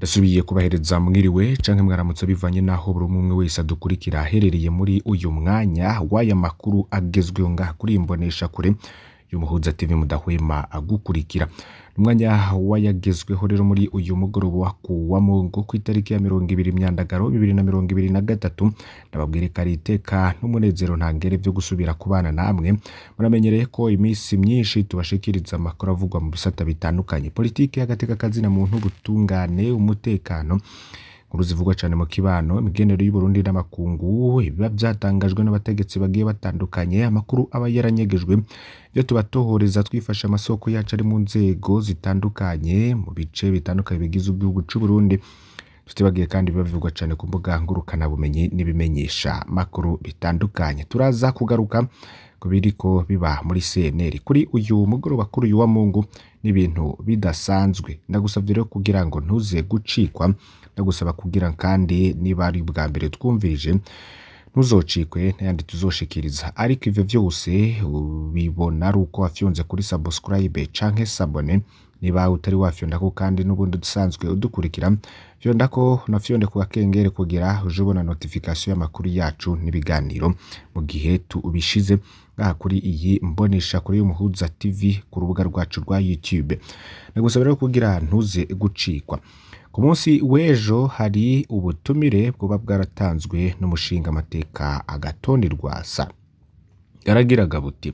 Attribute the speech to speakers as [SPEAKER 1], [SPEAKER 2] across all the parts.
[SPEAKER 1] Ndasubiye kubahereza mwiriwe canke mwaramutse bivanye naho buri umwe wese adukurikira aherereye muri uyu mwanya w'aya makuru agezweho ngaha kuri imbonesha kure y'Umuhuza TV mudahwema agukurikira. Umwanya wayagezweho rero muri uyu mugoroba wa kuwa Mungu kw'itariki ya 20 Myandagaro 2023, ndababwire ko ari iteka n'umunezero ntangere vyo gusubira kubana namwe. Muramenyereye ko iminsi myinshi tubashikiriza amakuru avugwa mu bisata bitandukanye, politike, agateka kazina muntu, ubutungane, umutekano, inkuru zivugwa cane mu kibano, imigenero y'Uburundi n'amakungu, ibiba vyatangajwe n'abategetsi bagiye batandukanye, amakuru aba yaranyegejwe, ivyo tubatohoreza twifashe amasoko yacu ari mu nzego zitandukanye mu bice bitandukanye bigize igihugu c'Uburundi. Tutibagiye kandi biba bivugwa cane ku mbuga ngurukanabumenyi n'ibimenyesha makuru bitandukanye. Turaza kugaruka ku biriko biba muri CNL kuri uyu mugoroba, kuri uyu wa Mungu, n'ibintu bidasanzwe. Ndagusavye rero kugira ngo ntuze gucikwa, ndagusaba kugira kandi niba ari bwa mbere twumvirije ntuzocikwe n'ayandi tuzoshikiriza. Ariko ivyo vyose ubibona ari uko wafyonze kuri subscribe canke s'abonner. Niba utari wafyondako kandi n'ubundi usanzwe udukurikira, fyondako unafyonde ku gakengere kugira uje ubona notification y'amakuru yacu n'ibiganiro mu gihe tubishize ngaha kuri iyi mbonesha kuri y'Umuhuza TV ku rubuga rwacu rwa YouTube. Ndagusaba rero kugira ntuze gucikwa. Ku munsi w'ejo hari ubutumire bwoba bwaratanzwe n'umushinga amateka Agathon Rwasa. Yaragiraga buti: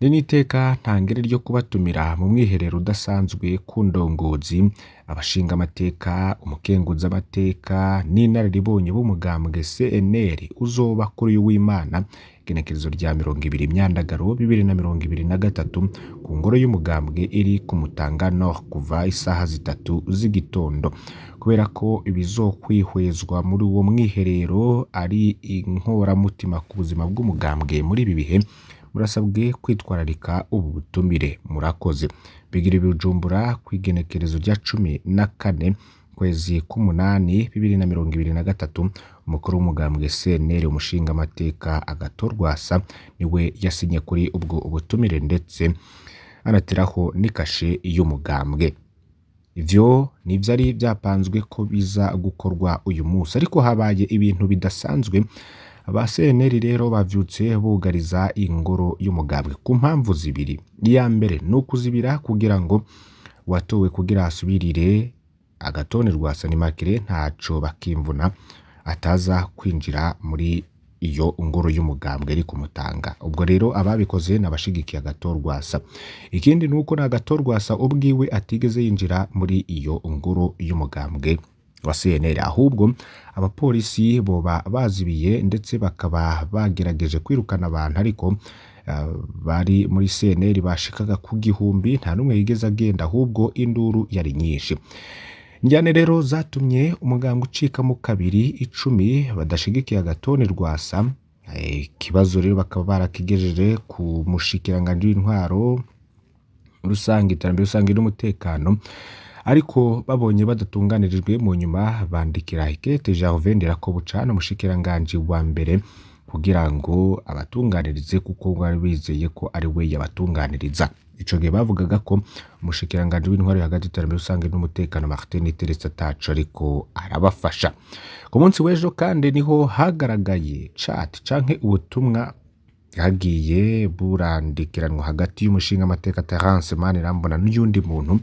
[SPEAKER 1] ni n'iteka ntangere ryo kubatumira mu mwiherero udasanzwe ku ndongozi, abashinga amateka, umukenguza amateka n'inararibonye b'umugambwe CNL uzoba kuri uyu w'Imana igenekerezo rya 20 Myandagaro 2023 ku ngoro y'umugambwe iri ku Mutanga Nord kuva isaha 3 z'igitondo. Kubera ko ibizokwihwezwa muri uwo mwiherero ari inkoramutima ku buzima bw'umugambwe muri ibi bihe, murasabwe kwitwararika ubu butumire. Murakoze. Bigira Bujumbura kw'igenekerezo rya 14 kwezi k'umunani 2023. Umukuru w'umugambwe CNL umushinga amateka Agathon Rwasa niwe yasinye kuri ubwo ubutumire ndetse anateraho n'ikashe y'umugambwe. Ivyo nivyari vyapanzwe ko biza gukorwa uyu munsi, ariko habaye ibintu bidasanzwe. Aba CNL rero bavyutse bugariza ingoro y'umugambwe ku mpamvu zibiri. Iya mbere ni ukuzibira kugira ngo uwatowe kugira asubirire Agathon Rwasa Immaculée ntaco bakimvuna ataza kwinjira muri iyo ngoro y'umugambwe iri kumutanga. Ubwo rero ababikoze n'abashigikiye Agathon Rwasa. Ikindi nuko na Agathon Rwasa ubwiwe atigeze yinjira muri iyo ngoro y'umugambwe wa CNL, ahubwo abapolisi boba bazibiye ndetse bakaba bagerageje kwirukana abantu, ariko bari muri CNL bashikaga ku 1000 nta numwe yigeze agenda, ahubwo induru yari nyinshi. Njyane rero zatumye umugambwe ucika mu kabiri, 10 badashigikiye Agathon Rwasa. Ikibazo rero bakaba barakigejeje ku mushikiranganji w'intwaro rusange, iterambere rusange n'umutekano, ariko babonye badatunganirijwe mu nyuma bandikira Ikete Gervais Ndirakobuca umushikiranganji wa mbere kugira ngo abatunganirize, kuko bari bizeye ko ari we yabatunganiriza. Ico gihe bavugaga ko umushikiranganji w'intwaro hagati iterambere rusange n'umutekano Martin Niteretse ataco ariko arabafasha. Ku munsi w'ejo kandi niho hagaragaye chat canke ubutumwa hagiye burandikiranwa hagati y'umushinga amateka Terence Manirambona n'uyundi muntu,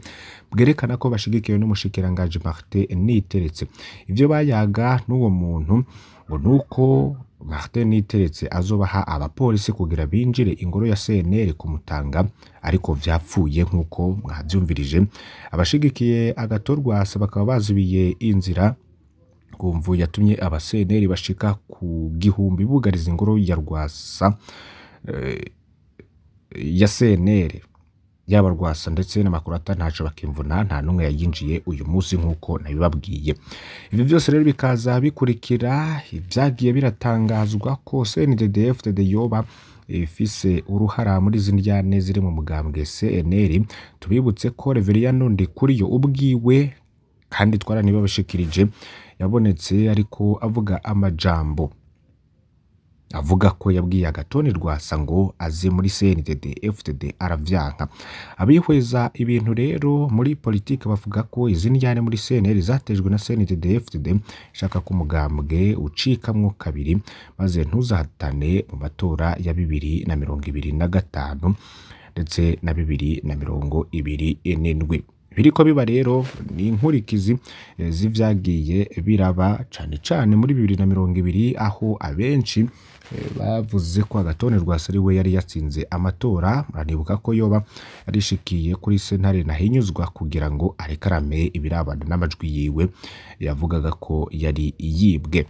[SPEAKER 1] bwerekana ko bashigikiwe n'umushikiranganji Martin Niteretse. Ivyo bayaga n'uwo muntu ngo nuko Martin Niteretse azobaha abapolisi kugira binjire ingoro ya CNL kumutanga, ariko vyapfuye nkuko mwavyumvirije. Abashigikiye Agathon Rwasa bakaba bazibiye inzira kumvu yatumye aba CNL bashika ku 1000 bugariza ingoro ya Rwasa ya CNL yaba Rwasa ndetse n'Amakurata ntaco bakimvuna, nta numwe yayinjiye uyu munsi nkuko nabibabwiye. Ivyo byose rero bikaza bikurikira ivyagiye biratangazwa ko CNDD-FDD yoba ifise uruhara muri izi ndyane ziri mu mugambwe CNL. Tubibutse ko Reverien Ndikuriyo ubwiwe kandi twaranibabashikirije yabonetse ariko avuga amajambo Avuga ko yabwiye Agathon Rwasa ngo aze muri CNDD FDD aravyanka. Abihweza ibintu rero muri politike bavuga ko izi njyane muri CNL zatejwe na CNDD FDD ishaka ko umugambwe ucikamwo kabiri maze ntuzahatane mu matora ya 2025 ndetse na 2027. Biriko biba rero ni inkurikizi z'ivyagiye biraba cane cane muri 2020 aho abenshi bavuze ko Agathon Rwasa ari we yari yatsinze amatora. Muranibuka ko yoba yarishikiye kuri sentare ntahinyuzwa kugira ngo arekarame ibirabana n'amajwi yiwe yavugaga ko yari yibwe.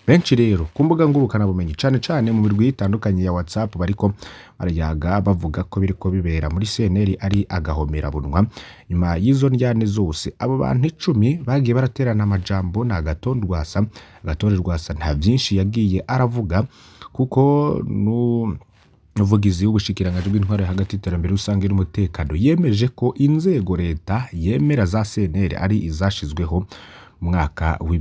[SPEAKER 1] Benshi rero ku mbuga ngurukanabumenyi cane cane mu mirwi itandukanye ya WhatsApp bariko barayaga bavuga ko biriko bibera muri CNL ari agahomerabunwa. Nyuma y'izo ndyane zose abo bantu 10 bagiye baraterana amajambo na Agathon Rwasa. Agathon Rwasa nta vyinshi yagiye aravuga kuko umuvugizi w'ubushikiranganji bw'intwaro hagati y'iterambere rusange n'umutekano yemeje ko inzego leta yemera za CNL ari izashizweho mu mwaka wa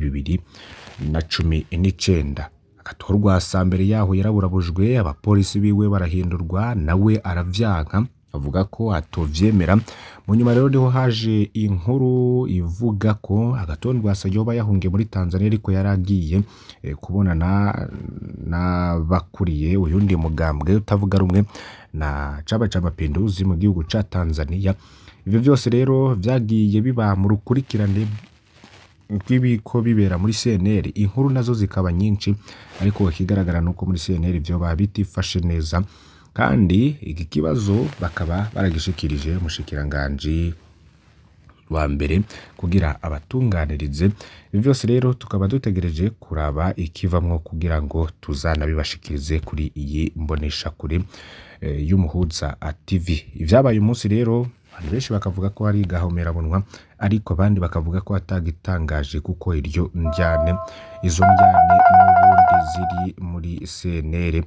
[SPEAKER 1] 2019. Agathon Rwasa mbere yaho yaraburabujwe, abapolisi biwe barahindurwa, nawe aravyanka avuga ko atovyemera. Mu nyuma rero niho haje inkuru ivuga ko Agathon Rwasa yoba yahungiye muri Tanzania, ariko yaragiye kubonana n'abakuriye uyundi mugambwe utavuga rumwe na Chama ca Mapinduzi mu gihugu ca Tanzania. Ivyo vyose rero vyagiye biba mu rukurikirane rw'ibiko bibera muri CNL, inkuru nazo zikaba nyinshi, ariko ikigaragara nuko muri CNL vyoba bitifashe neza, kandi iki kibazo bakaba baragishikirije umushikiranganji wa mbere kugira abatunganirize. Ibi vyose rero tukaba dutegereje kuraba ikivamwo kugira ngo tuzanabibashikirize kuri iyi mboneshakure y'Umuhuza TV. Ivyabaye umunsi rero abantu benshi bakavuga ko ari gahomerabunwa, ariko abandi bakavuga ko atagitangaje kuko iryo njyane izo njyane n'ubundi ziri muri CNL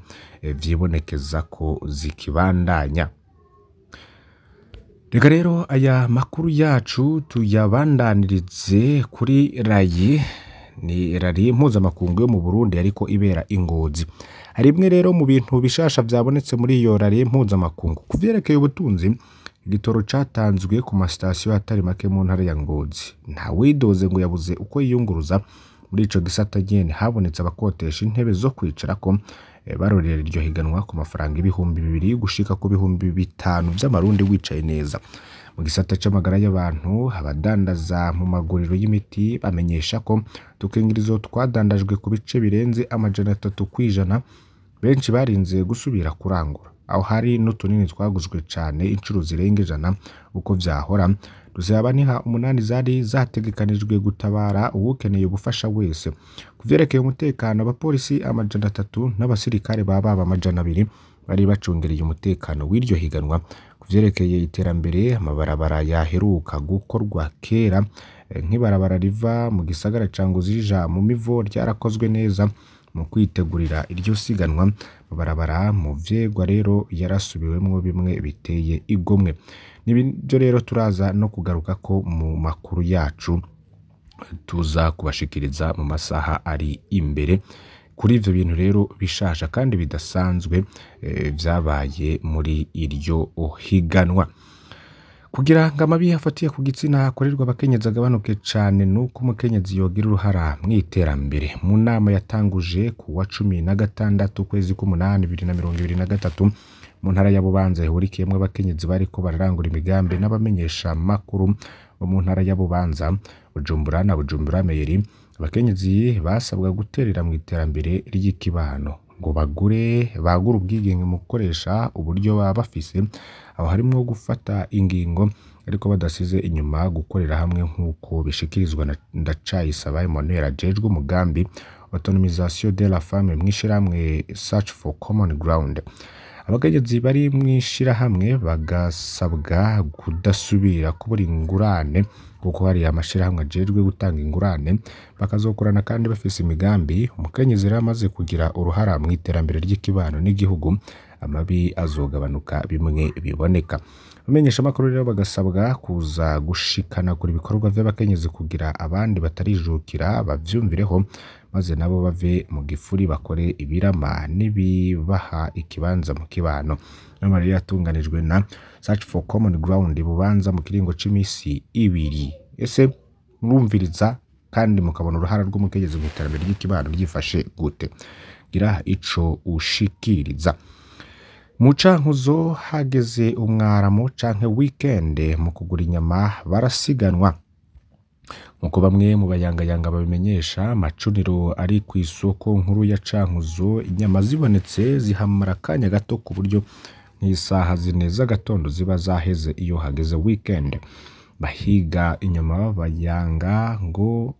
[SPEAKER 1] vyibonekeza ko zikibandanya. Reka rero aya makuru yacu tuyabandanirize kuri rayi, ni rari mpuzamakungu yo mu Burundi ariko ibera i Ngozi. Hari imwe rero mu bintu bishasha vyabonetse muri iyo rari mpuzamakungu ku vyerekeye ubutunzi. Igitoro catanzwe ku masitasiyo atari make mu ntara ya Ngozi, nta widoze ngo yabuze uko yiyunguruza. Muri ico gisata nyene habonetse abakotesha intebe zo kwicarako barorera iryo higanwa ku mafaranga 2000 gushika ku 5000 vy'amarundi wicaye neza. Mu gisata c'amagara y'abantu, abadandaza mu maguriro y'imiti bamenyesha ko udukingirizo twadandajwe ku bice birenze 300%, benshi barinze gusubira kurangura. Aho hari n'utunini twaguzwe cane incuro zirenga 100 uko vyahora. Ruzaba niha 8 zari zategekanijwe gutabara uwukeneye ubufasha wese. Ku vyerekeye umutekano, abapolisi 300 n'abasirikare baba 200 bari bacungereye umutekano w'iryo higanwa. Ku vyerekeye iterambere, amabarabara yaheruka gukorwa kera nk'ibarabara riva mu gisagara ca Ngozi rija mu Mivo ryarakozwe neza mu kwitegurira iryo siganwa. Amabarabara mu vyegwa rero yarasubiwemwo bimwe biteye igomwe. Nibyo rero turaza no kugaruka ko mu makuru yacu tuza kubashikiriza mu masaha ari imbere kuri ivyo bintu rero bishasha kandi bidasanzwe vyabaye muri iryo higanwa. Kugira ngo amabi afatiye ku gitsina akorerwa abakenyezi agabanuke cane nuko umukenyezi yogira uruhara mw'iterambere. Mu nama yatanguje ku wa 16 ukwezi k'umunani 2023 mu ntara ya Bubanza ihurikiyemwo abakenyezi bariko bararangura imigambi n'abamenyesha makuru bo mu ntara ya Bubanza, Bujumbura na Bujumbura Meyeri, abakenyezi basabwa guterera mu iterambere ry'ikibano ngo bagure ubwigenge mu gukoresha uburyo baba bafise, aho harimwo gufata ingingo ariko badasize inyuma gukorera hamwe nk'uko bishikirizwa na Ndacayisaba Emmanuel ajejwe umugambi autonomisation de la femme mw'ishirahamwe Search for Common Ground. Abakenyezi bari mw'ishirahamwe bagasabwa kudasubira kubura ingurane kuko hari amashirahamwe ajejwe gutanga ingurane, bakazokorana kandi bafise imigambi. Umukenyezi rero amaze kugira uruhara mw'iterambere ry'ikibano n'igihugu, amabi azogabanuka bimwe biboneka. Abamenyeshamakuru rero bagasabwa kuza gushikana kure ibikorwa vy'abakenyezi kugira abandi batarijukira bavyumvireho, maze nabo bave mu gifuri bakore ibirama n'ibibaha ikibanza mu kibano. Inama rero yatunganijwe na Search for Common Ground Bubanza mu kiringo c'imisi 2. Ese murumviriza kandi mukabona uruhara rw'umukenyezi mu iterambere ry'ikibano ryifashe gute? Gira ico ushikiriza. Mu Cankuzo hageze umwaramo canke weekend mu kugura inyama barasiganwa. Nkuko bamwe mu bayangayanga babimenyesha, amacuniro ari ku isoko nkuru ya Cankuzo inyama zibonetse zihamara akanya gato ku buryo nk'isaha 4 z'agatondo ziba zaheze iyo hageze weekend. Bahiga inyama bayanga ngo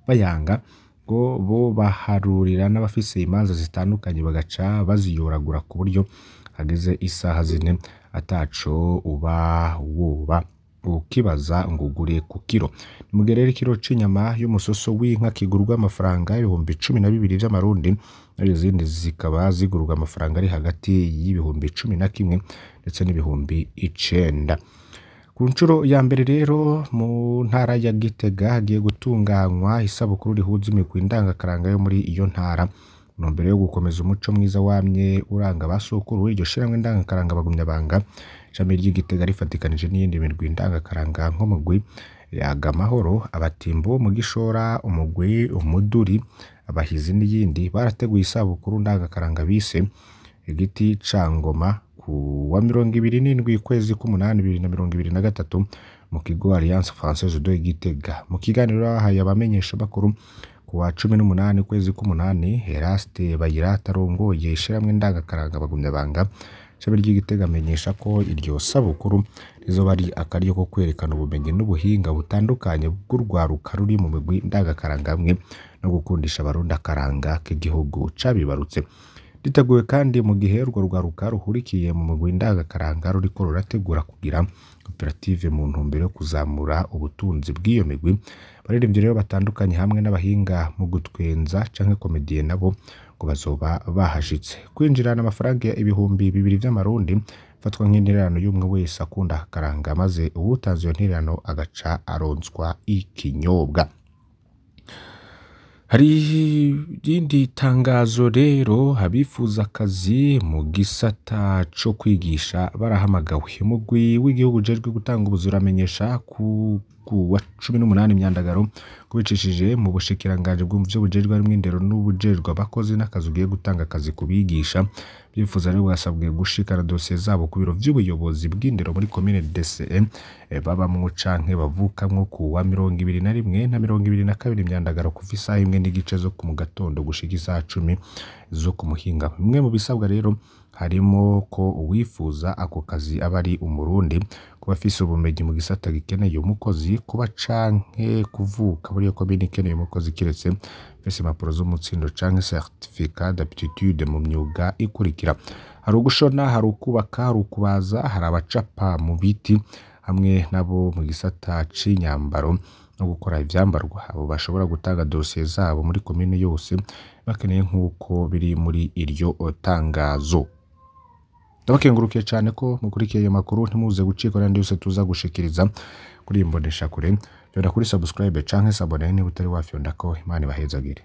[SPEAKER 1] bo baharurira n'abafise imanza zitandukanye bagaca baziyoragura ku buryo hageze isaha 4 ataco uba woba ukibaza ngo ugure ku kiro. Nimugihe rero ikiro c'inyama y'umusoso w'inka kigurwa amafaranga 12,000 vy'amarundi, nayo izindi zikaba zigurwa amafaranga ari hagati y'11,000 ndetse n'9,000. Ku nshuro ya mbere rero mu ntara ya Gitega hagiye gutunganywa isabukuru rihuza imigwi ndangakaranga yo muri iyo ntara mu ntumbero yo gukomeza umuco mwiza wamye uranga abasokuru. Iryo shirahamwe ndangakaranga Bagumyabanga ishami ry'Igitega rifatikanije n'iyindi migwi ndangakaranga nk'umugwi Yaga Amahoro, Abatimbo mu Gishora, umugwi Umuduri, Abahizi n'iyindi barateguye isabukuru ndangakaranga bise Igiti ca Ngoma ku wa 27 kwezi k'umunani 2023 mu kigo Alliance Française de Gitega. Mu kiganiro bahaye abamenyesha bakuru ku wa 18 kwezi k'umunani, Eraste Bayirata arongoye ishirahamwe ndangakaranga Bagumyabanga ishami ry'Igitega amenyesha ko iryo sabukuru rizoba ari akaryo ko kwerekana ubumenyi n'ubuhinga butandukanye bw'urwaruka ruri mu migwi ndangakaranga hamwe no gukundisha abarundi akaranga k'igihugu cabibarutse. Riteguwe kandi mu gihe urwo rwaruka ruhurikiye mu mugwi ndangakaranga ruriko rurategura kugira koperative mu ntumbero yo kuzamura ubutunzi bw'iyo migwi. Abaririmbyi rero batandukanye hamwe n'abahinga mu gutwenza canke komediye nabo ngo bazoba bahashitse. Kwinjirana amafaranga 2,000 vy'amarundi fatwa nk'intererano y'umwe wese akunda akaranga, maze uwutanze iyo ntererano agaca aronswa ikinyobwa. Hari irindi tangazo rero, abifuza akazi mu gisata co kwigisha barahamagawe. Umugwi w'igihugu ujejwe gutanga ubuzi uramenyesha ku wa 18 Myandagaro kubicishije mu bushikiranganji bw'ivyo bujejwe harimwo indero n'ubujejwe abakozi n'akazi ugiye gutanga akazi ku bigisha. Bifuza rero basabwe gushikana dosiye zabo ku biro vy'ubuyobozi bw'indero muri komine DCE babamwo canke bavukamwo ku wa 21 na 22 Myandagaro kuva isaha 1:15 zo ku mugatondo gushika isaha 10 zo ku muhinga. Bimwe mu bisabwa rero harimo ko uwifuza ako kazi aba ari umurundi, kuba afise ubumenyi mu gisata gikeneye umukozi, kuba canke kuvuka muri iyo komine ikeneye umukozi kiretse afise impapuro z'umutsindo canke certificat d'aptitude mu myuga ikurikira: hari ugushona, hari ukubaka, hari ukubaza, hari abacapa mu biti hamwe nabo mu gisata c'inyambaro no gukora ivyambarwa. Abo bashobora gutanga dosiye zabo muri komine yose bakeneye nk'uko biri muri iryo tangazo. Ndabakengurukiye cane ko mukurikiye ayo makuru, ntimuze gucikwa n'ayandi yose tuza gushikiriza kuri iyi mboneshakure. Fyonda kuri subscribe canke s'abonner niba utari wafyondako. Imana ibahezagire.